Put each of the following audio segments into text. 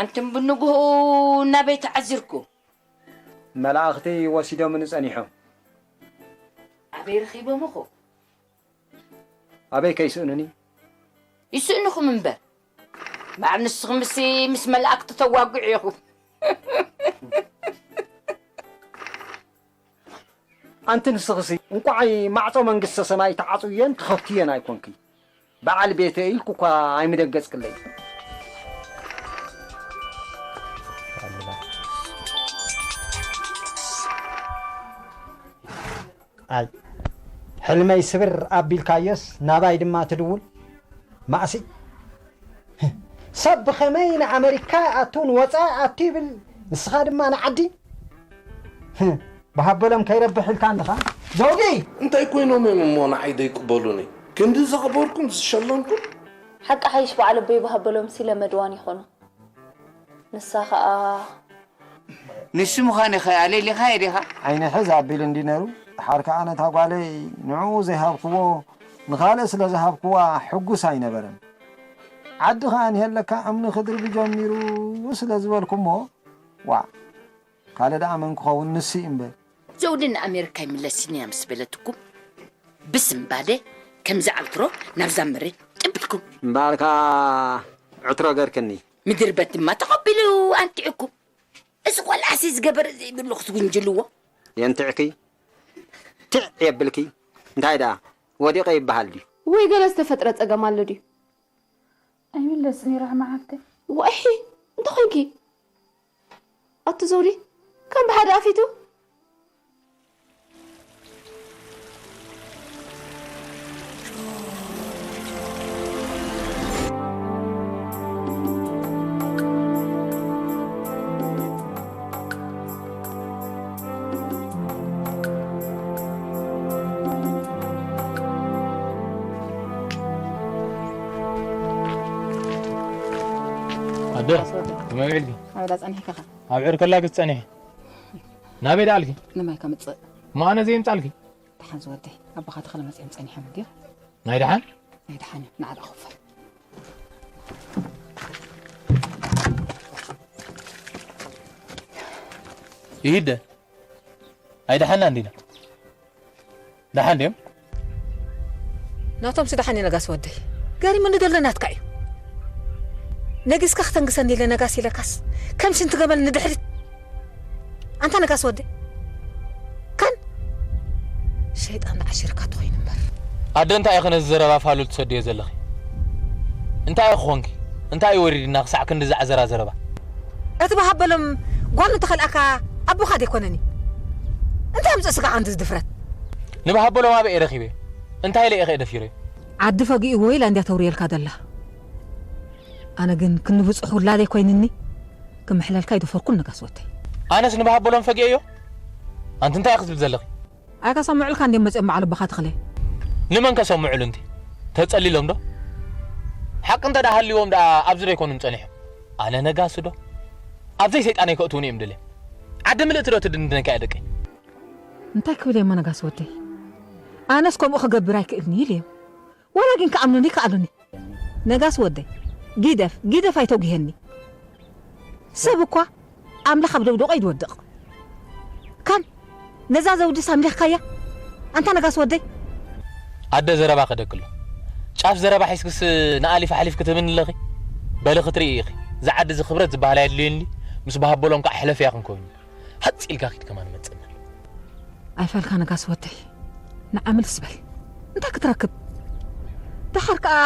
ኣንቱም ብንግሆ ናበይ ተዓዚርኩም? መላእኽቲ ወሲዶምኒ ጸኒሖም። ኣበይ ረኺቦምኹ? ኣበይ ከይስእኑኒ? ይስእኑኹም እምበር። እምበኣር ንስኹምሲ ምስ መላእኽቲ ተዋግዑ ኢኹም። ኣንቲ ንስኽሲ እንቋዓይ ማዕጾ መንግስተ ሰማይ ተዓጽውየን ትኸፍትየን ኣይኮንኪ። በዓል ቤተ ኢልኩ እኳ ኣይምደገጽክለይ። ኣይ፣ ሕልመይ ስብር ኣቢልካዮስ ናባይ ድማ ትድውል። ማእሲ። ሰብ ብኸመይ ንኣመሪካ ይኣቱ ንወጻኢ ኣቱ ይብል፣ ንስኻ ድማ ንዓዲ? ብሃበሎም ከይረብሕ ኢልካ እንድኻ። ዘውዲ! እንታይ ኮይኖም እዮም እሞ ንዓይ ዘይቅበሉኒ? ክንዲ ዘኽበርኩም ዝሸለምኩም? ሓቂ ሓይሽ በዓል ኣቦይ ብሃበሎም ሲለ መድዋን ይኾኑ። ንሳ ኸኣ ንሱ ምዃን ኢኻ ኣሌሊኻዮ ዲኻ? ዓይኒ ሕዝ ኣቢሉ እንዲ ነሩ፣ ድሓር ከኣ ነታ ጓለይ ንዕኡ ዘይሃብክዎ ንኻልእ ስለ ዝሃብክዋ ሕጉስ ኣይነበረን። ዓዲ ኸኣ እንሄለካ እምኒ ክድርቢ ጀሚሩ ስለ ዝበልኩሞ፣ ዋእ፣ ካልእ ደኣ መን ክኸውን ንሱ እዩ እምበር። ዘውዲ ንኣሜሪካ ይምለስኒ እያ ምስ በለትኩም፣ ብስምባደ ከምዚ ዕትሮ ናብዛ መሬት ጥብ ኢልኩም። እምበኣርካ ዕትሮ ገርክኒ። ምድርበት ድማ ተቐቢሉ ኣንቲዕኩም። እዚ ቆልዓሲ ዝገበረ ዘይብሉ ክትውንጅልዎ። የንትዕኪ፣ ትዕ የብልኪ። እንታይ ደኣ፣ ወዲቐ ይበሃል ድዩ? ወይ ገለ ዝተፈጥረ ጸገም ኣሎ ድዩ? ኣይምለስን እዩ ራሕማ ሓፍተይ። ዋይ፣ እንታይ ኮይንኪ? ኣቲ ዘውዲ፣ ከም ብሓደ ኣፊቱ? ኣደ፣ ከመይ ውዒልኪ? ኣበላ ጸኒሕካ ኸ? ኣብ ዕርከላ ክስ ጸኒሐ። ናበይ ደኣልኪ? ንማይ ከምጽእ። እሞ ኣነ ዘየምጻልኪ? ደሓን ዝወደይ፣ ኣቦኻ ተኽለ መጺኦም ጸኒሖም እንድዮም። ናይ ደሓን? ናይ ደሓን እዮም፣ ንዓ ደኣ ክፈል። ይሂደ። ኣይደሓና እንዲና። ደሓን ድዮም? ናቶም ስደሓን እዩ ነጋስ ወደይ። ገሪሙኒ ዘሎ ናትካ እዩ። ነጊስካ ክተንግሰኒ ኢለ ነጋስ ኢለካስ ከም ሽንቲ ገመል ንድሕሪት። ኣንታ ነጋስ ወደይ። ካን ሸይጣን ዓሽርካ ትኾይኑ እምበር። ኣደ እንታይ ኢኺ ነዚ ዘረባ ፋሉል ትሰድዮ ዘለኺ? እንታይ ኢኺ ኾንኪ? እንታይ እዩ ወሪድና ክሳዕ ክንዲ ዝዓዘራ ዘረባ? እቲ ብሃበሎም ጓል እንተኸልኣካ ኣቦኻ ደይኮነን እዩ። እንታይ ኣምፅእ ስጋዕ እንድዚ ድፍረት? ንብሃበሎም ኣበይ እየ ረኺበ? እንታይ ኢለ ኢኸ ደፊረ? ዓዲ ፈጊእዎ ኢላ እንድያ ተውርየልካ ዘላ። ኣነ ግን ክንብፅሕ ውላደይ ኮይንኒ ክምሕለልካ ኣይደፈርኩን ነጋስ ወደይ። ኣነስ ንብሃበሎም ፈጊኤዮ? ኣንቲ እንታይ ኢኺ ዝብል ዘለኺ? ኣይከሰምዑልካ እንድዮም መፂኦም በዓል ኣቦኻ ተኽለ። ንመን ከሰምዑሉ እንቲ? ተፀሊሎም ዶ? ሓቂ እንተ ደኣ ሃልይዎም ደኣ ኣብዚ ዶ ኣይኮኑን ፀኒሖም? ኣነ ነጋሲ ዶ? ኣብዘይ ሰይጣነይ ከእትዉኒ እዮም ደልዮም። ዓዲ ምልእቲ ዶ ትድንድነካ እያ ደቀይ? እንታይ ክብል እየ እሞ ነጋሲ ወደይ? ኣነስ ከምኡ ክገብር ኣይክእልን እዩ ኢለ እየ። ዋላ ግን ክኣምኑኒ ይከኣሉኒ። ነጋሲ ወደይ፣ ጊደፍ፣ ጊደፍ ኣይተጉሄኒ። ሰብ እኳ ኣምላኽ ኣብ ደውደቆ እዩ ዝወድቕ። ካን ነዛ ዘውድስ ኣምሊኽካያ? ኣንታ ነጋሲ ወደይ። ኣደ ዘረባ ከደክሎ። ጫፍ ዘረባ ሒዝክስ ንኣሊፍ ኣሕሊፍ ክትህብኒ ኣለኺ? በሊ ክትርኢ ኢኺ። እዚ ዓዲ እዚ ክብረት ዝበሃል ኣየድልየኒ፣ ምስ በሃበሎም ከዓ ሕለፍያ ክንከውን እዩ። ሃጽ ኢልካ ኪድ ከማን መጽእና። ኣይፋልካ ነጋሲ ወደይ። ንዓ ምልስ በል። እንታይ ክትረክብ? ደሓር ከዓ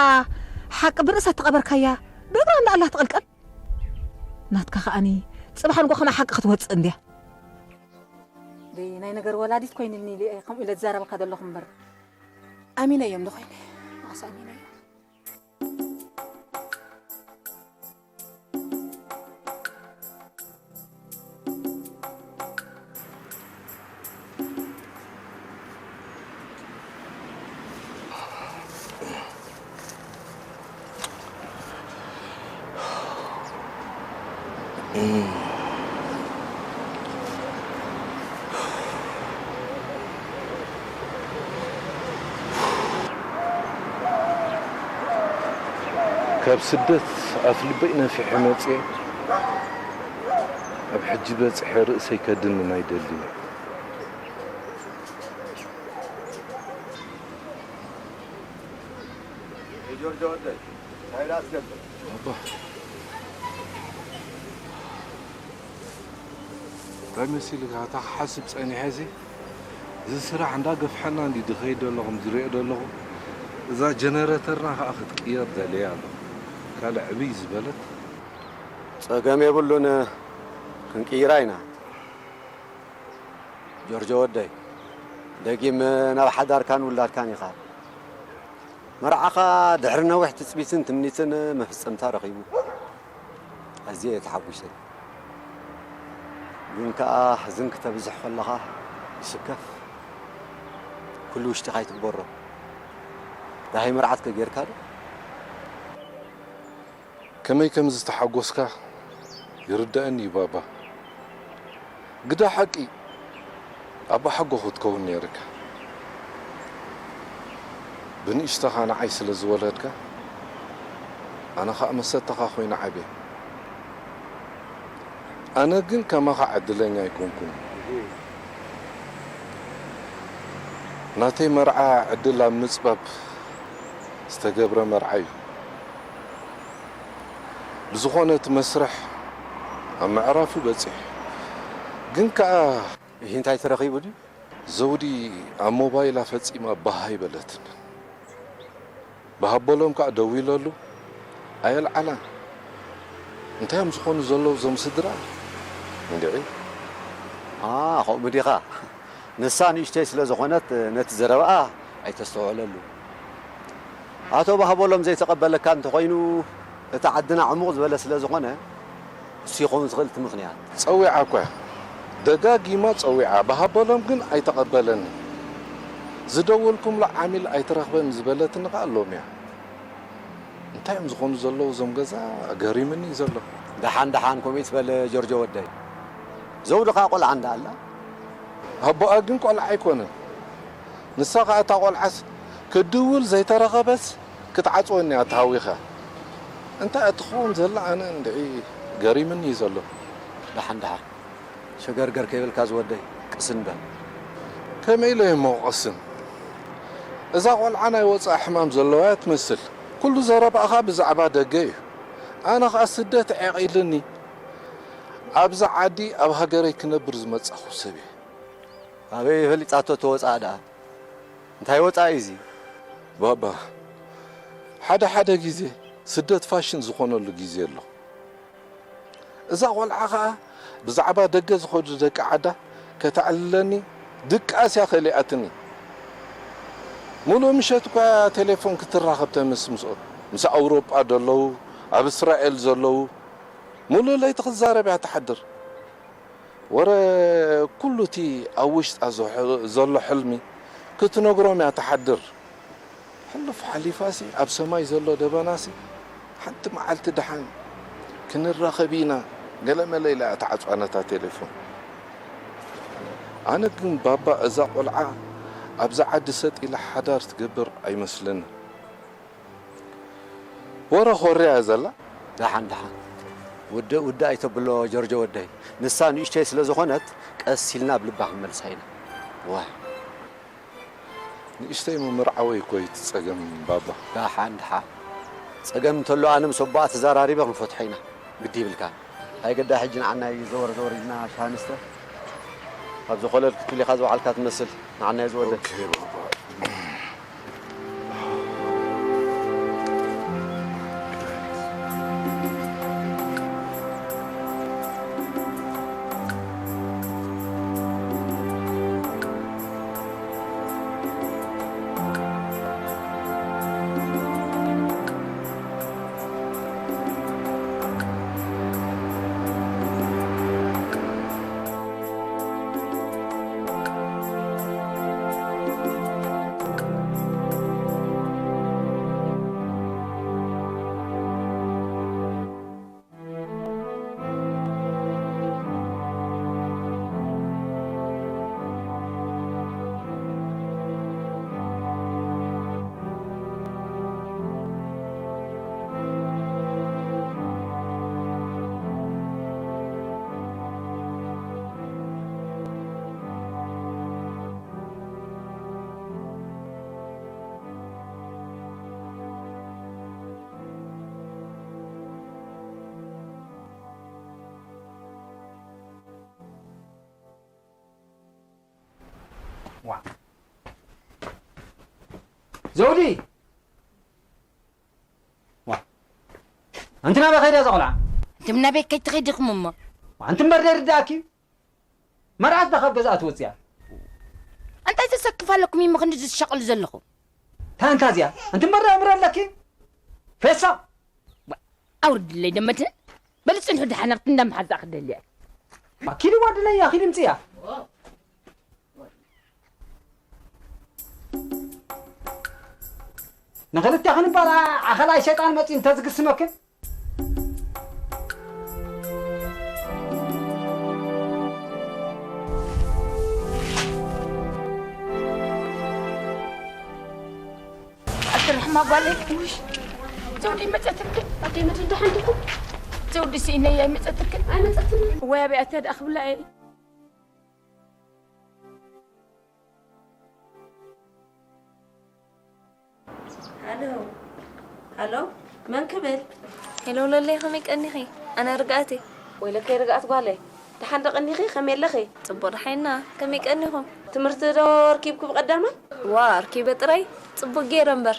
ሓቂ ብርእሳ ተቐበርካያ፣ ብእግራ እንዳኣላ ትቕልቀል። ናትካ ከኣኒ፣ ጽባሕ ንጎ ከና ሓቂ ክትወጽእ እንድያ። ደይ፣ ናይ ነገር ወላዲት ኮይንኒ ኢለ እየ ከምኡ ኢለ ዝዛረበካ ዘለኹ እምበር። ኣሚነ እዮም ንኾይነ። ንዓስ ኣሚነ እዮም። ካብ ስደት ኣፍልበይ ነፊሐ መጽየ። ሕጂ በጺሐ ርእሰይ ከድንን ኣይደልን። ጆርጆ ወደይ፣ እንታይ ደኣ ትገብር? ኣባ፣ እንታይ መሲልካ? እታ ክሓስብ ጸኒሐ እዚ፣ እዚ ስራሕ እንዳገፍሐና እንዲ ዝኸይድ ዘሎ ከም ዝሪኦ ዘለኹ፣ እዛ ጀነረተርና ከኣ ክትቅየር ደልየ ኣለኹ። ካልእ ዕብይ ዝበለት። ጸገም የብሉን፣ ክንቅይራ ኢና። ጆርጆ ወደይ፣ ደጊም ናብ ሓዳርካን ውላድካን ኢኻ። መርዓኻ ድሕሪ ነዊሕ ትጽቢትን ትምኒትን መፍጸምታ ረኺቡ። ኣዝየ እየ ተሓጒሰ። ግን ከኣ ሕዝን ክተብዝሕ ከለኻ ይስከፍ። ኩሉ ውሽጥኻ ይትግበሮ። ደሃይ መርዓትከ ጌርካ ዶ? ከመይ ከም ዝተሓጎስካ ይርደኣኒ እዩ ባባ። ግዳ ሓቂ ኣባ ሓጎ ክትከውን ነይርካ። ብንእሽተኻ ንዓይ ስለ ዝወለድካ፣ ኣነ ኸኣ መሰተኻ ኮይነ ዓብየ። ኣነ ግን ከማኻ ዕድለኛ ኣይኮንኩን። ናተይ መርዓ ዕድል ኣብ ምጽባብ ዝተገብረ መርዓ እዩ። ብዝኾነ እቲ መስርሕ ኣብ ምዕራፉ በጺሑ። ግን ከኣ እሂ እንታይ ተረኺቡ ድዩ? ዘውዲ ኣብ ሞባይላ ፈጺማ ባህ ኣይበለትን። ብሃቦሎም ከኣ ደዊለሉ ኣየልዓላን። እንታይ እዮም ዝኾኑ ዘለዉ እዞም ስድራ? እንድዒ። ኣ፣ ከምኡ ዲኻ? ንሳ ንእሽተይ ስለ ዝኾነት ነቲ ዘረባኣ ኣይተስተውዕለሉ። ኣቶ ባህቦሎም ዘይተቐበለካ እንተኾይኑ፣ እቲ ዓድና ዕሙቕ ዝበለ ስለ ዝኾነ፣ እሱ ይኸውን ዝኽእል እቲ ምኽንያት። ጸዊዓ እኳ፣ ደጋጊማ ጸዊዓ፣ ብሃበሎም ግን ኣይተቐበለንን። ዝደወልኩምላ ዓሚል ኣይትረኽበን ዝበለትኒ ኸኣ ሎሚ እያ። እንታይ እዮም ዝኾኑ ዘለዉ እዞም ገዛ? ገሪምኒ እዩ ዘሎ። ደሓን፣ ደሓን፣ ከምኡ ይትበል ጆርጆ ወደይ። ዘውዲ ኸኣ ቆልዓ እንዳ ኣላ። ኣቦኣ ግን ቆልዓ ኣይኮነን። ንሳ ኸኣ እታ ቆልዓስ ክትድውል ዘይተረኸበስ ክትዓጽወኒ እያ ተሃዊኻ። እንታይ እያ ትኸውን ዘላ ኣነ እንድዒ ገሪምኒ እዩ ዘሎ። ደሓን ደሓን። ሸገርገር ከይበልካ ዝወደይ ቅስን በል። ከመይ ኢለ እየ እሞ ቅስን? እዛ ቆልዓ ናይ ወጻኢ ሕማም ዘለዋ እያ ትመስል። ኩሉ ዘረባኻ ብዛዕባ ደገ እዩ። ኣነ ኸኣ ስደት ዕዒቕ ኢሉኒ። ኣብዛ ዓዲ ኣብ ሃገረይ ክነብር ዝመጻኹ ሰብ እየ። ኣበይ ፈሊጣቶ እቶ ወጻኢ ደኣ? እንታይ ወጻኢ እዚ? ባባ፣ ሓደ ሓደ ግዜ ስደት ፋሽን ዝኾነሉ ግዜ ኣሎ። እዛ ቆልዓ ኸኣ ብዛዕባ ደገ ዝኸዱ ደቂ ዓዳ ከተዕልለኒ ድቃስ እያ ከሊኣትኒ። ሙሉእ ምሸት እኳ ቴሌፎን ክትራኸብ ተምስ ምስኦም። ምስ ኣውሮጳ ዘለዉ፣ ኣብ እስራኤል ዘለዉ፣ ሙሉእ ለይቲ ክትዛረብ እያ ትሓድር። ወረ ኩሉ እቲ ኣብ ውሽጣ ዘሕ-፣ ዘሎ ሕልሚ ክትነግሮም እያ ትሓድር። ሕሉፍ ሓሊፋሲ ኣብ ሰማይ ዘሎ ደበናሲ ሓንቲ መዓልቲ ደሓን ክንራኸብ ኢና ገለመለ ኢላ እያ ትዓጽዋ ነታ ቴሌፎን። ኣነ ግን ባባ እዛ ቆልዓ ኣብዛ ዓዲ ሰጥ ኢላ ሓዳር ትገብር ኣይመስለንን። ወረ ኾርያ እያ ዘላ። ደሓን ደሓን። ውድእ ውድእ ኣይተብሎ ጆርጆ ወደይ። ንሳ ንእሽተይ ስለ ዝኾነት ቀስ ኢልና ኣብ ልባ ክንመልሳ ኢና። ዋይ። ንእሽተይ ምምርዓወይ እኮ እዩ እቲ ጸገም ባባ። ደሓን ደሓን። ጸገም እንተሎ ኣነ ምስ ኣቦኣ ተዘራሪበ ክንፈትሖ ኢና። ግዲ ይብልካ። ኣይገዳ ሕጂ ንዓናይ ዘወር ዘወር ኢልና ሻሂ ንስተ። ካብ ዝኾለል ክትብል ኢኻ ዝወዓልካ ትመስል። ንዓናይ ዝወርድ። ኦኬ ባባ። ዋ። ዘውዲ! ዋ። ኣንቲ ናበይ ከይዳ እዛ ቆልዓ? ኣንቱም ናበይ ከይትኸይድ ኢኹም እሞ? ኣንቲ እምበር ዘይርድኣኪ? መርዓት ዳ ካብ ገዝኣ ትወፅያ? እንታይ ዘሰክፍ ኣለኩም እሞ ክንዲ ዝሻቐሉ ዘለኹም? እንታይ እንታ እዚኣ? ኣንቲ እምበር ኣእምሮ ኣለኪ? ፌሳ! ኣውርድለይ ደመትን። በል ጽንሑ ደሓን ኣብቲ እንዳ መሓዛኣ ክደልያ። ማ ኪዲ ጓደለያ፣ ኪዲ ምጽያ። ንኽልቴኽን እምበኣር ኣኸላይ ሸይጣን መጺኡ እንተዝግስመክን። ኣቲ ርሕማ ጓለይ፣ ውሽ፣ ዘውዲ መጸትልክን? ኣደይ መድን ደሓን ዲኹም? ዘውዲ ስኢነያ ይመጸትልክን? ኣይመጸትልን። ወይ ኣበይ ኣትያ ደኣ ክብላ እየ። ሃሎ፣ ሃሎ፣ መን ክብል? ሄሎ ለለይ፣ ከመይ ቀኒኺ? ኣነ ርግኣት እየ። ወይለከይ ርግኣት ጓለይ፣ ደሓን ዶ ቀኒኺ? ከመይ ኣለኺ? ጽቡቕ ደሓና፣ ከመይ ቀኒኹም? ትምህርቲ ዶ ኣርኪብኪ ብቐዳማይ? ዋ፣ ኣርኪበ ጥራይ፣ ጽቡቕ ገይረ እምበር።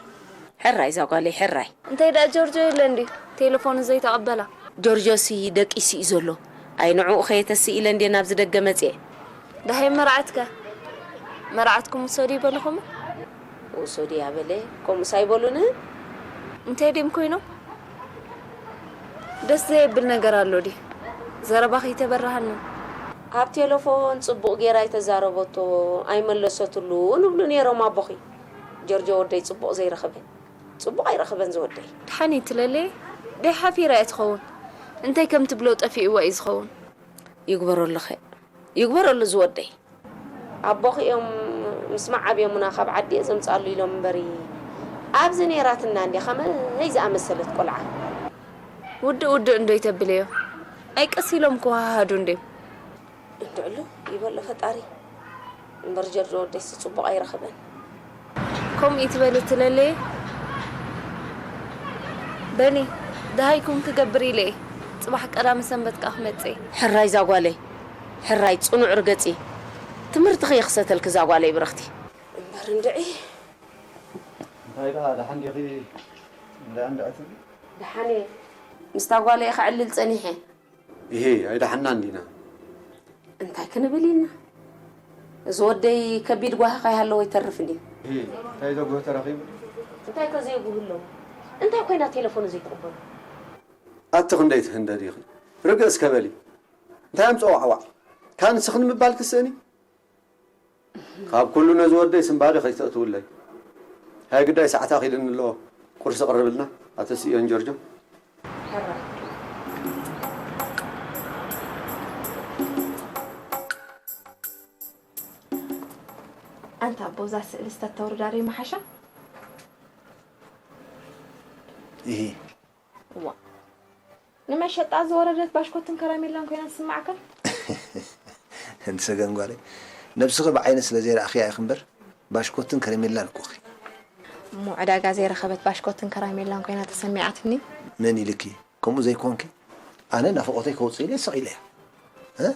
ሕራይ እዛ ጓለይ፣ ሕራይ። እንታይ ደኣ ጆርጆ የለን ድዩ? ቴሌፎኑ ዘይተቐበላ። ጆርጆሲ ደቂሱ እዩ ዘሎ። ኣይ ንዕኡ ከየተስእ ኢለ እንድየ ናብዚ ደገ መጽየ። ደሃይ መርዓትከ? መርዓትኩም ውሰዱ ይበልኹም? ውሰዱ እያ በለ፣ ከምኡስ ኣይበሉን። እንታይ ድዮም ኮይኖም? ደስ ዘየብል ነገር ኣሎ ድዩ? ዘረባ ከይተበራሃልና። ኣብ ቴሌፎን ጽቡቕ ጌራ ኣይተዛረበቶ፣ ኣይመለሰትሉን እብሉ ነይሮም ኣቦኺ። ጀርጆ ወደይ ጽቡቕ ዘይረኸበ። ጽቡቕ ኣይረኸበን ዝወደይ። ደሓን እዩ ትለለየ? ደይ ሓፊራ እያ ትኸውን። እንታይ ከም ትብሎ ጠፊእዋ እዩ ዝኸውን። ይግበረሉ ኸ? ይግበረሉ ዝወደይ። ኣቦኺ እዮም ምስ መዓብዮምና ካብ ዓዲ እየ ዘምጻሉ ኢሎም እምበሪ። ኣብዚ ነይራትና እንድያ ኸመይ ዝኣመሰለት ቆልዓ። ውድእ ውድእ እንዶ ይተብለዮ። ኣይ ቀስ ኢሎም ክወሃሃዱ እንድዮም። እንድዕሉ ይበሎ ፈጣሪ። እምበር ጀርጆ ወደይሲ ጽቡቕ ኣይረኸበን። ከምኡ ይትበል እትለለየ? በኒ፣ ደሃይኩም ክገብር ኢለ እየ። ጽባሕ ቀዳመ ሰንበት ከኣ ክመጽእ እየ። ሕራይ እዛ ጓለይ፣ ሕራይ ጽኑዕ ርገጺ። ትምህርትኺ ይኽሰተልኪ እዛ ጓለይ ብርኽቲ። እምበር እንድዒ። እንታይ ደኣ ደሓን ዲኺ? እንዳ እንዳ ትብሊ? ደሓን እየ። ምስታ ጓለይ ከዕልል ጸኒሐ። ኢሂ፣ ኣይደሓንናን ዲና? እንታይ ክንብል ኢልና? እዚ ወደይ ከቢድ ጓሂ ከይሃለዎ ኣይተርፍን እዩ። ኢሂ፣ እንታይ ዘጉህ ተረኺቡ? እንታይ ከ ዘየጉህ ኣሎ? እንታይ ኮይና ቴሌፎኑ ዘይትቕበሎ? ኣቲ ክንደይ ትህንደዲ ኢኺ? ርግእ እስከ በሊ። እንታይ ኣምጽኦ ዋዕዋዕ? ካን ንስኺ ንምባል ክስእን እዩ? ካብ ኩሉ ነዚ ወደይ ስንባደ ከይተእትውለይ። ሃይ ግዳይ ሰዓት ኣኺልኒ ኣለዎ። ቁርሲ ቅርብልና፣ ኣተስእዮን ጆርጆ። ሕራይ። ኣንታ ኣቦ፣ እዛ ስእሊ ዝተተውርዳሪ መሓሻ? ኢሂ። እዋ። ንመሸጣ ዝወረደት ባሽኮትን ከራሜላን ኮይና ትስምዓካ? እንሰገን ጓለይ፣ ነብስኺ ብዓይኒ ስለ ዘይረኣኽያ ኢኺ እምበር፣ ባሽኮትን ከረሜላን እኮ ኢኺ። እሞ ዕዳጋ ዘይረኸበት ባሽኮትን ከራሜላን ኮይና ተሰሚዓትኒ። መን ኢልኪ? ከምኡ ዘይኮንኪ፣ ኣነ ናፍቖተይ ከውጽእ ኢለ ስቕ ኢለያ። እ?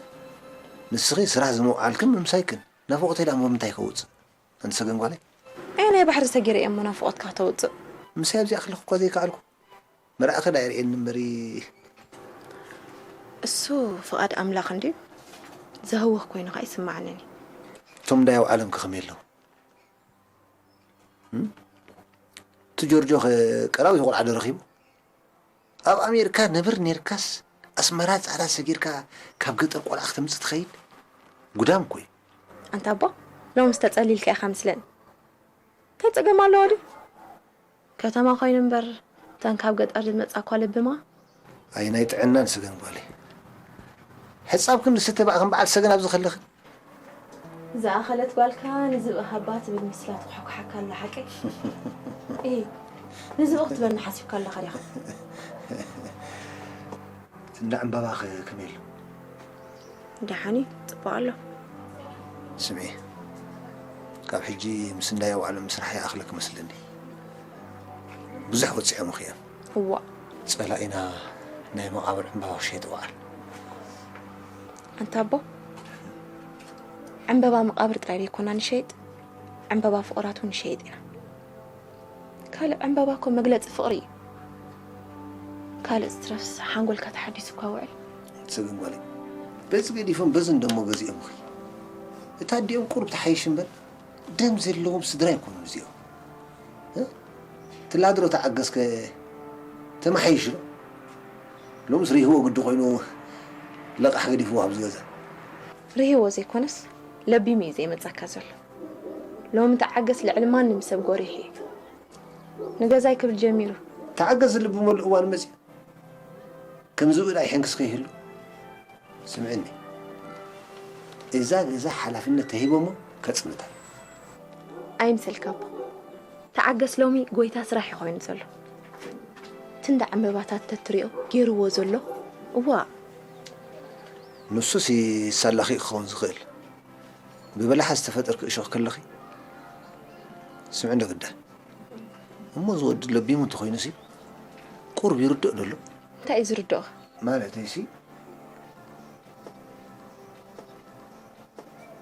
ንስኺ ስራሕ ዝምውዓልክን ምምሳይክን፣ ናፍቖተይ ደኣ እሞ ብምንታይ ከውጽእ? እንሰገን ጓለይ። ኣየ ናይ ባሕሪ ሰጊረ እየ እሞ ናፍቖትካ ከተውጽእ። ምሳይ ኣብዚኣ ከለኹ እኳ ዘይከኣልኩ። መርዓኺ ደኣ የርእየኒ እምበሪ። እሱ ፍቓድ ኣምላኽ እንድዩ። ዘህውኽ ኮይኑ ኸኣ ይስምዓኒ። እቶም ዳያው ዓለምከ ከመይ ኣለዉ? እም? እቲ ጆርጆኸ ቀራዊት ቆልዓ ዶ ረኺቡ? ኣብ ኣሜሪካ ነብር ኔርካስ ኣስመራ ጻዕዳ ሰጊርካ ካብ ገጠር ቆልዓ ክተምጽእ ትኸይድ? ጉዳም እኮ እዩ። ኣንታ ኣቦ፣ ሎምስ ተጸሊልካ ኢኻ መስለኒ። እንታይ ጸገም ኣለዎ ድዩ? ከተማ ኮይኑ እምበር፣ እተን ካብ ገጠር ዝመጻ እኳ ልብማ። ኣይ ናይ ጥዕናን ሰገን ጓለይ። ሕጻብ ክንዲ ስተ በኣ ከም በዓል ሰገን ኣብዚ ከለኽን። ዝኣኸለት ጓልካ ንዝብኢ ሃባ ትብል ምስላ ትኳሕኳሓካ ኣላ ሓቀይ? እይ፣ ንዝብኢ ክትበኒ ሓሲብካ ኣለኻ ዲኻ? እንዳ ዕምባባኸ ከመይ ኣሎ? ደሓን እዩ፣ ጽቡቕ ኣሎ። ስምዒ፣ ካብ ሕጂ ምስ እንዳ የውዓሎም ምስራሕ ይኣኽለኪ መስለኒ። ብዙሕ ወጺዖምኺ እዮም። እዋእ። ጸላኢና ናይ መቓብር ዕምባባ ክሸይጥ ይውዓል። ኣንታ ኣቦ፣ ዕምበባ መቓብር ጥራይ ደይኮና ንሸይጥ፣ ዕምበባ ፍቑራት እውን ንሸይጥ ኢና። ካልእ ዕምበባ እኮ መግለጺ ፍቕሪ እዩ። ካልእ ዝትረፍስ ሓንጎልካ ተሓዲሱ እኳ ውዕል። ትሰግን ጓለይ፣ በዚ ገዲፎም በዚ እንደሞ ገዚኦምኺ። እታ ኣዲኦም ቁሩብ ትሓይሽ እምበር ደም ዘለዎም ስድራ ኣይኮኑን እዚኦም። እ? ትላድሮ ተዓገስከ ተመሓይሽ ዶ? ሎምስ ርህዎ ግዲ ኮይኑ ለቓሕ ገዲፍዎ ኣብዚ ገዛ። ርህዎ ዘይኮነስ ለቢሙ እዩ ዘይመጻካ ዘሎ። ሎሚ ተዓገስ ልዕሊ ማንም ሰብ ጎሪሑ እዩ። ንገዛይ ክብል ጀሚሩ። ተዓገስ ዝልቢ መሉ እዋን መጽዩ። ከም ዝብኢ ኣይሕንክስ ከይህሉ። ስምዕኒ፣ እዛ ገዛ ሓላፍነት ተሂቦሞ ከጽንታ። ኣይምሰልካ ኣቦ። ተዓገስ ሎሚ ጎይታ ስራሕ እዩ ኮይኑ ዘሎ። ትንዳ ዕምበባታት ተትሪኦ ገይርዎ ዘሎ። እዋ። ንሱስ ሳላኺ ክኸውን ዝኽእል። ብበላሓ ዝተፈጠርኪ እሾኽ ከለኺ። ስምዕኒ ግዳ። እሞ ዝወዲ ለቢሙ እንተኾይኑሲ ቁሩብ ይርድኦ ዶ ኣሎ? እንታይ እዩ ዝርድኦኻ? ማለተይሲ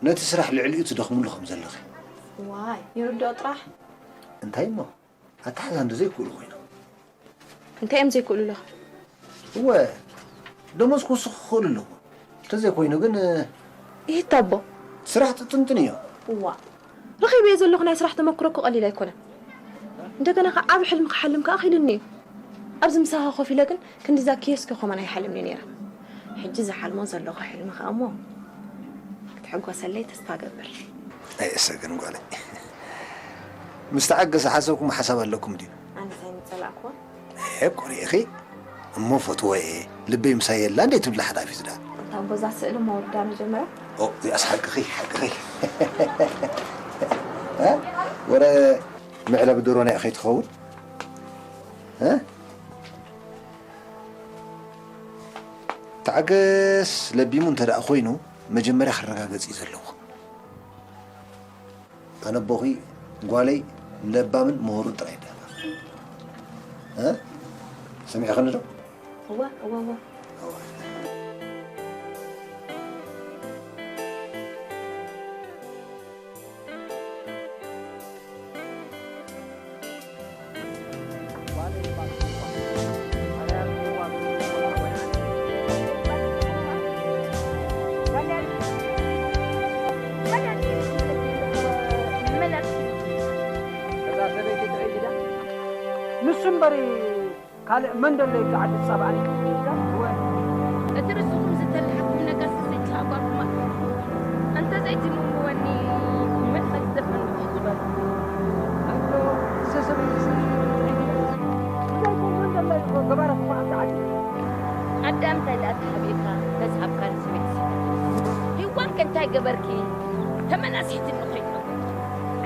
ነቲ ስራሕ ልዕሊኡ ትደኽምሉ ከም ዘለኺ። ዋይ፣ ይርድኦ ጥራሕ። እንታይ እሞ ኣተሓዛ እንዶ ዘይክእሉ ኮይኖም። እንታይ እዮም ዘይክእሉ ኣለኻ? እወ፣ ደሞዝ ክውስኹ ክኽእሉ ኣለዎ። እንተዘይኮይኑ ግን፣ ይህት ኣቦ። ስራሕ ጥጥንጥን እዮ። እዋ፣ ረኺበዮ ዘለኹ ናይ ስራሕ ተመክሮ እኮ ቀሊል ኣይኮነን። እንደገና ከ ዓቢ ሕልሚ ክሓልም ከኣ ክኢሉኒ እዩ። ኣብዚ ምሳኻ ኮፍ ኢለ ግን ክንዲዛ ኪዮስክ ከማን ኣይሓልምን እየ ነይረ። ሕጂ ዝሓልሞ ዘለኹ ሕልሚ ከኣ እሞ ክትሕጎሰለይ ተስፋ እገብር። ኣይእሰግን ጓለይ። ምስ ተዓገሰ ሓሰብኩም ሓሳብ ኣለኩም ድዩ? ኣነስ ኣይምጸላእኩዎን። እኮ ርኢኺ እሞ ፈትዎ እየ፣ ልበይ ምሳይ የላ እንዴ ትብሊ ሓዳፊት ደኣ። እታ እምቦዛ ስእሊ እሞ ወዳ መጀመርያ። ኦ፣ እዚኣስ ሓቅኺ፣ ሓቅኺ። እ? ወረ መዕለቢ ዶሮና እያ ከይትኸውን? እ? ተዓገስ ለቢሙ እንተ ደኣ ኮይኑ፣ መጀመርያ ክረጋገጽ እዩ ዘለዎ። ኣነ ኣቦኺ ጓለይ ለባምን ምሁርን ጥራይ ደኣ። እ? ሰሚዕኽኒ ዶ? እወ፣ እወ፣ እወ። እወ። ንሱ እምበር ካልእ መን ደሎ ይብሉ ዓዲ ዝጸባእኒ? እቲ ርእስኹም ዝተላሕኩም ነገር ስስቻ ጓልኩማ እንተ ዘይትምውወኒ መን ከዝደፍረኒ እዩ ዝበሉ። ኣቶ ሰሰበይሲ እንታይ ኮን መን ደሎ ይብሎ ገባረኹም ዓዲ ዓዲ። ኣዳም እንታይ ደኣ ተሓቢእካ ተዝሃብካ ንስበይትሲ? ሂዋን ከ እንታይ ገበርኪ? ተመናስሒትኒ ኮይንኩም።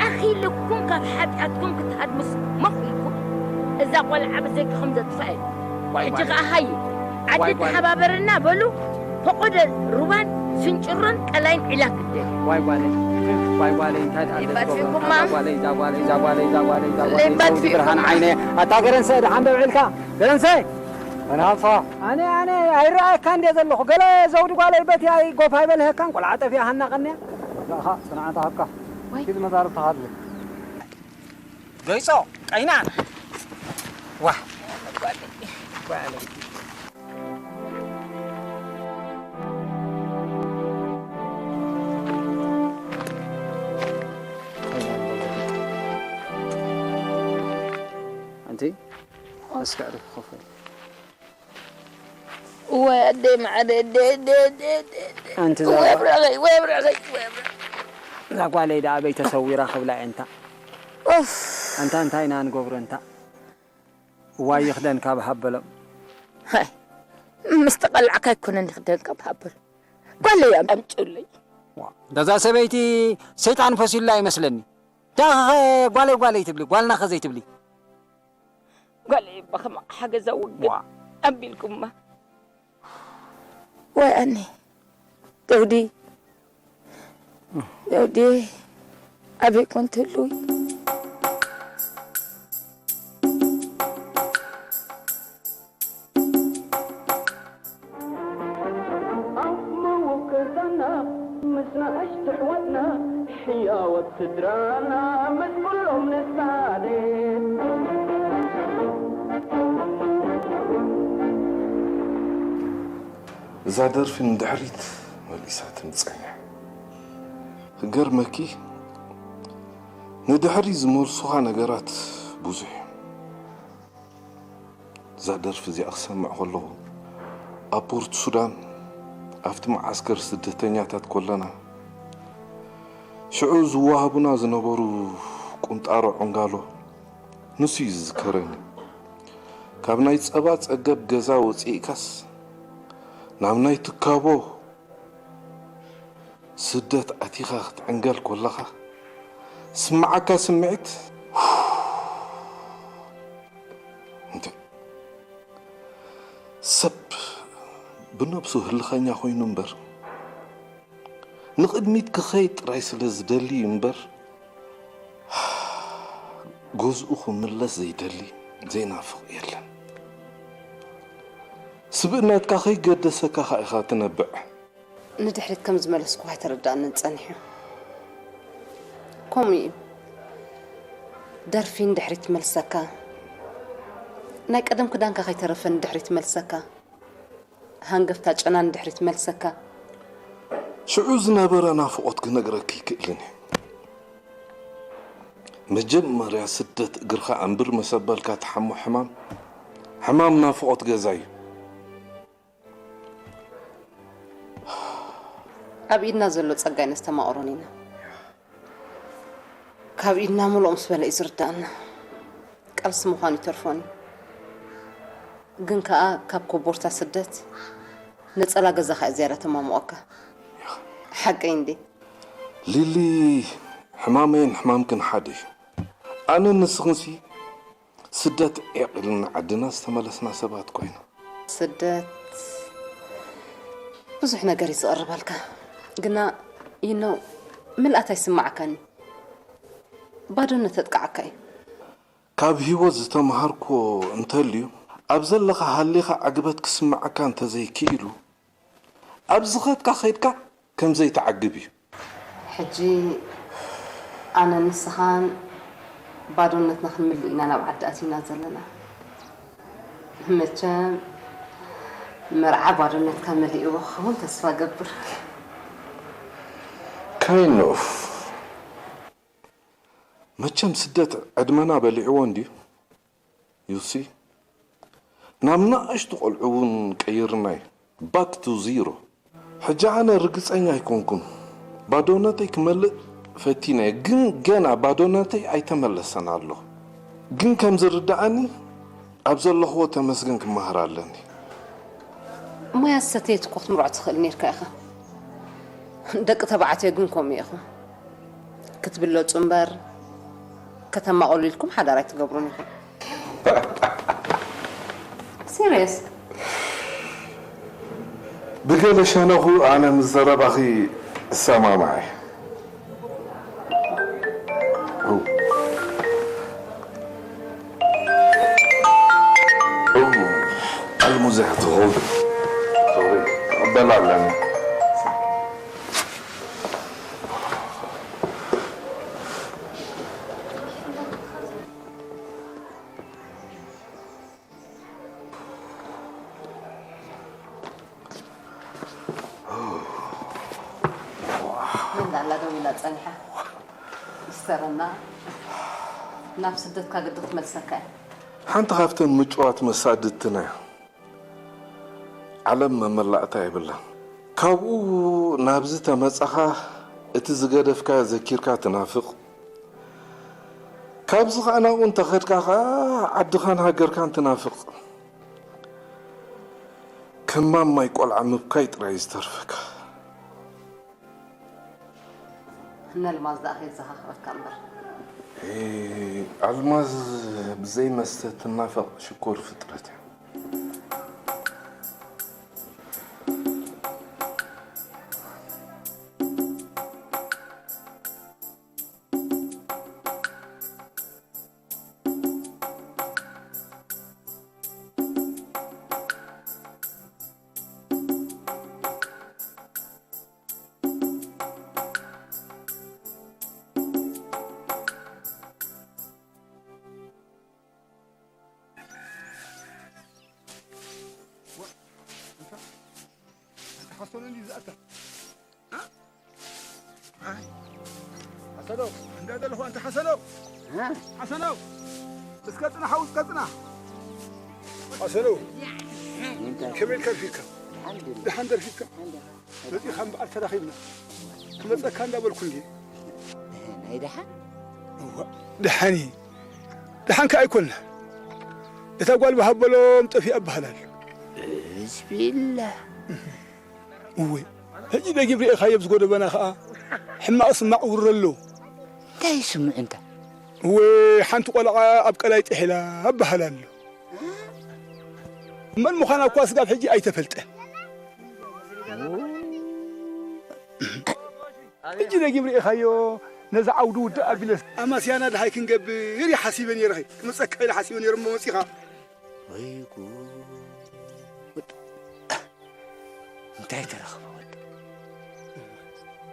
ኣኺልኩም ካብ ሓጢኣትኩም ክትሃድሙስ መኺልኩም። እዛ ቆልዓ ብዘይካኹም ዘጥፍኣ እዩ። ዋይ ሕጂ ጓለይ። ከኣ ሃየ፣ ዓዲ ዋይ ጓለይ። ተሓባበረና በሉ፣ ፈቖዶ ሩባን ስንጭሮን ቀላይን ዒላ ግደል። ዋይ ጓለይ፣ ዋይ ጓለይ፣ እንታይ ደኣ ይባስ ዝገብሮ? ይጉማ። እዛ ጓለይ፣ እዛ ጓለይ፣ እዛ ጓለይ፣ እዛ ጓለይ፣ እዛ ጓለይ፣ ለይባስ ዘውዲ ብርሃን ይጉማ። ዓይነይ፣ ኣታ ገረንሰ፣ ደሓን ዶ ውዒልካ? ገረንሰ! ኣነ፣ ኣነ፣ ኣይረኣየካ እንደ ዘለኹ፣ ገለ ዘውዲ ጓለይ በቲ ኣይ ጎፍ ኣይበልሀካን፣ ቆልዓ ጠፊኣ ሃና ቀንያ። ዛኻ፣ ጽንዓት ሃብካ። ወይ። ኪድ መዛርብትኻ ኣድሊ። ገይጾ፣ ቀይና። ዋህ። ኣንቲ፣ እስከ ዕረፍ፣ ኮፍ በል። እዋይ ኣደይ ማዕረ፣ ኣደይ፣ ኣደይ፣ ኣደይ፣ ኣደይ፣ ኣደይ። ኣንቲ እዋይ ዘባ- ብራኸይ፣ እዋይ ብራኸይ፣ እዋይ ብራኸይ። እዛ ጓለይ ደኣ ኣበይ ተሰዊራ ክብላ እየ እንታ። ኡፍ። ኣንታ እንታይ ኢና ንገብሮ እንታ? እዋይ ይኽደን ካብ ሃበሎም። ሃይ፣ ምስ ተቐላዕካ ኣይኮነን ይኽደን ካብ ሃበሎም። ጓለይ ኣም-፣ ኣምጭውለይ። ዋ፣ እዛ ሰበይቲ ሰይጣን ፈሲሉላ ይመስለኒ። ዳኸ ጓለይ ጓለይ ትብሊ፣ ጓልና ኸ ዘይትብሊ? ጓለይ እባ ከማቕ ሓገዛ ውግእ ዋ። ኣቢልኩማ። ወይ ኣኒ፣ ዘውዲ፣ ዘውዲ፣ ኣበይ ኮን ትህልዊ? ኣብ መወከዛና ምስ ንኣሽቱ ኣሕዋትና ሕያወ ስድራና ምስ ኩሎም ንሳደድ። እዛ ደርፊ ንድሕሪት መሊሳትኒ ጸኒሓ። ክገርመኪ፣ ንድሕሪት ዝመልሱኻ ነገራት ብዙሕ እዮም። እዛ ደርፊ እዚኣ ክሰምዕ ከለኹ፣ ኣብ ፖርት ሱዳን ኣብቲ መዓስከር ስደተኛታት ከለና፣ ሽዑ ዝወሃቡና ዝነበሩ ቁንጣሮ ዕንጋሎ፣ ንሱ እዩ ዝዝከረኒ። ካብ ናይ ጸባ ጸገብ ገዛ ወጺእካስ፣ ናብ ናይ ትካቦ ስደት ኣቲኻ ክትዕንገል ከለኻ፣ ስምዓካ ስምዒት፣ እንተ፣ ሰብ ብነብሱ ህልኸኛ ኮይኑ እምበር፣ ንቕድሚት ክኸይድ ጥራይ ስለ ዝደሊ እዩ እምበር፣ ገዝኡ ክምለስ ዘይደሊ፣ ዘይናፍቕ የለን። ስብእነትካ ከይገደሰካ ኸኣ ኢኻ ትነብዕ። ንድሕሪት ከም ዝመለስኩ ኣይተረዳእንን ጸኒሑ። ከምኡ እዩ። ደርፊ ንድሕሪት ትመልሰካ። ናይ ቀደም ክዳንካ ከይተረፈ ንድሕሪት ትመልሰካ። ሃንገፍታ ጨና ንድሕሪት ትመልሰካ። ሽዑ ዝነበረ ናፍቖት ክነግረኪ ይክእልን እየ። መጀመርያ ስደት እግርኻ ኣንብር መሰበልካ ትሓሞ ሕማም፣ ሕማም ናፍቖት ገዛ እዩ። ኣብ ኢድና ዘሎ ጸጋ ኢና ዝተማቕሮን ኢና። ካብ ኢድና ምሉእ ምስ በለ እዩ ዝርዳእና። ቃልሲ ምዃኑ ይተርፎን እዩ። ግን ከኣ ካብ ኮቦርታ ስደት ነጸላ ገዛኻ እያ ዝያዳ ተማሙቐካ። ሓቀይ እንዴ? ሊሊ፣ ሕማመይን ሕማምክን ሓደ እዩ። ኣነን ንስኽንሲ ስደት ዒቕ ኢልና ዓድና ዝተመለስና ሰባት ኮይና። ስደት ብዙሕ ነገር እዩ ዝቐርበልካ። ግና ይኖ ምልኣት ኣይስማዓካን እዩ። ባዶነት ተጥቃዓካ እዩ። ካብ ህይወት ዝተምሃርኮ እንተልዩ፣ ኣብ ዘለኻ ሃሊኻ ዕግበት ክስምዓካ እንተዘይክኢሉ፣ ኣብ ዝኸድካ ኸይድካ ከም ዘይትዓግብ እዩ። ሕጂ ኣነ ንስኻን ባዶነትና ክንምልእ ኢና ናብ ዓዲ ኣቲና ዘለና። መቸም መርዓ ባዶነትካ መሊእዎ ክኸውን ተስፋ ገብር። ካይኖፍ መቸም ስደት ዕድመና በሊዕዎ እንድዩ። ዩሲ ናብ ንኣሽቱ ቆልዑ እውን ቀይርናዮ። ባክ ቱ ዚሮ። ሕጂ ኣነ ርግጸኛ ኣይኮንኩን። ባዶነተይ ክመልእ ፈቲነ፣ ግን ገና ባዶነተይ ኣይተመለሰን ኣሎ። ግን ከም ዝርድኣኒ ኣብ ዘለኽዎ ተመስገን ክመሃር ኣለኒ። ማይ ኣሰተየት እኮ ክትምርዖ ትኽእል ነርካ ኢኻ። ደቂ ተባዕትዮ ግን ከምኡ ኢኹም። ክትብለጹ እምበር ከተማቕሉ ኢልኩም ሓዳር ኣይትገብሩን ኢኹም። ሲሪየስ። ብገለ ሸነኹ ኣነ ምስ ዘረባኺ እሰማማዕ እየ። እው። እው። ኣልሙዝ እያ ትኸውን። ሶሪ፣ ክቕበላ ኣለኒ። ምን ዳላ ደው ኢላ ጸኒሓ። ይስተረና። ናብ ስደትካ ግዲ ክትመልሰካ እያ። ሓንቲ ካብተን ምጭዋት መሳድድትና እያ። ዓለም መመላእታ የብላን። ካብኡ ናብዚ ተመጻኻ፣ እቲ ዝገደፍካዮ ዘኪርካ ትናፍቕ። ካብዚ ኸኣ ናብኡ እንተኸድካ ኸኣ ዓድኻን ሃገርካን ትናፍቕ። ከም ማማይ ቆልዓ ምብካይ ጥራይ ዝተርፈካ። ነልማዝ ደኣ ከየዘኻኽረካ እምበር። ኤ፣ ኣልማዝ ብዘይ መስተ ትናፈቕ ሽኮር ፍጥረት እያ። ሓሰሎ እንዲ ዝኣታ። ሓሰሎ፣ እንዳ ደለኹ ኣንተ ሓሰሎ። ሓሰሎ፣ እስከ ጽናሕ፣ ሓው እስከ ጽናሕ። ሓሰሎ፣ ከመይ ኢልካ ደርፊካ? ደሓን ደርፊካ? መጺኻ እምበኣር ተራኺብና። ክመጸካ እንዳበልኩ እንዴ። ናይ ደሓን? እዋ፣ ደሓን እየ። ደሓን ከኣ ኣይኮንና። እታ ጓል ብሃበሎም ጠፊኣ እበሃል ኣሎ። ብስሚላህ። እወ፣ ሕጂ ደጊም ርኤኻዮ፣ ኣብዚ ጎደበና ኸኣ ሕማቕ ስማዕ ውረ ኣሎ። እንታይ ይስምዑ እንታ? እወ፣ ሓንቲ ቆልዓ ኣብ ቀላይ ጥሒላ እበሃል ኣሎ። መን ምዃና እኳ ስጋብ ሕጂ ኣይተፈልጠን። ሕጂ ደጊም ርኤኻዮ፣ ነዚ ዓውዲ ውድእ ኣቢለስ ኣማስያና ደሃይ ክንገብር እየ ሓሲበ ነይረ። ክመጸካ ኢለ ሓሲበ ነይረ እሞ መጺኻ። ወይ ጉድ! እንታይ ተረኽበ ወዲ?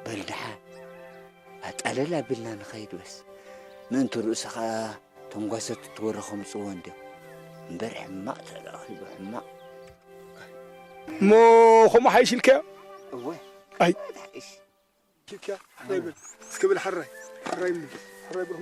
በል ደሓን ኣጣለል ኣቢልና ንኸይድ በስ። ምእንቲ ርእሱ ኸኣ ተንጓሰት ትወረ ከምጽዎ እንድዮም። እምበር ሕማቕ ተረኺቡ ሕማቕ። እሞ ከምኡ ሓይሽ ኢልካዮ? እወ። ኣይ። ሓይሽ። ኢልካዮ? ሕራይ በል። እስከ በል ሕራይ። ሕራይ እሞ። ሕራይ በል።